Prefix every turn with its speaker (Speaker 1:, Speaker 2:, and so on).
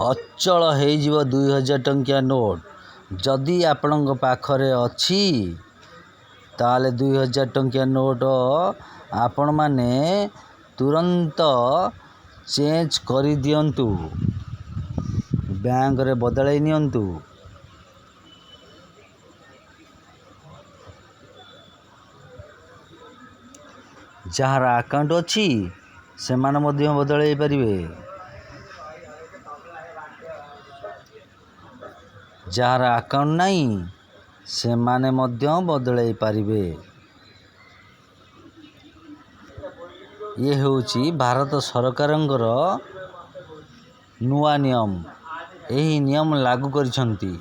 Speaker 1: ଅଚଳ ହେଇଯିବ 2000 ଟଙ୍କିଆ ନୋଟ୍। ଯଦି ଆପଣଙ୍କ ପାଖରେ ଅଛି, ତାହେଲେ 2000 ଟଙ୍କିଆ ନୋଟ୍ ଆପଣମାନେ ତୁରନ୍ତ ଚେଞ୍ଜ କରିଦିଅନ୍ତୁ, ବ୍ୟାଙ୍କରେ ବଦଳାଇ ନିଅନ୍ତୁ। ଯାହାର ଆକାଉଣ୍ଟ ଅଛି, ସେମାନେ ମଧ୍ୟ ବଦଳାଇ ପାରିବେ। ଯାହାର ଆକାଉଣ୍ଟ ନାହିଁ, ସେମାନେ ମଧ୍ୟ ବଦଳାଇ ପାରିବେ। ଇଏ ହେଉଛି ଭାରତ ସରକାରଙ୍କର ନୂଆ ନିୟମ। ଏହି ନିୟମ ଲାଗୁ କରିଛନ୍ତି।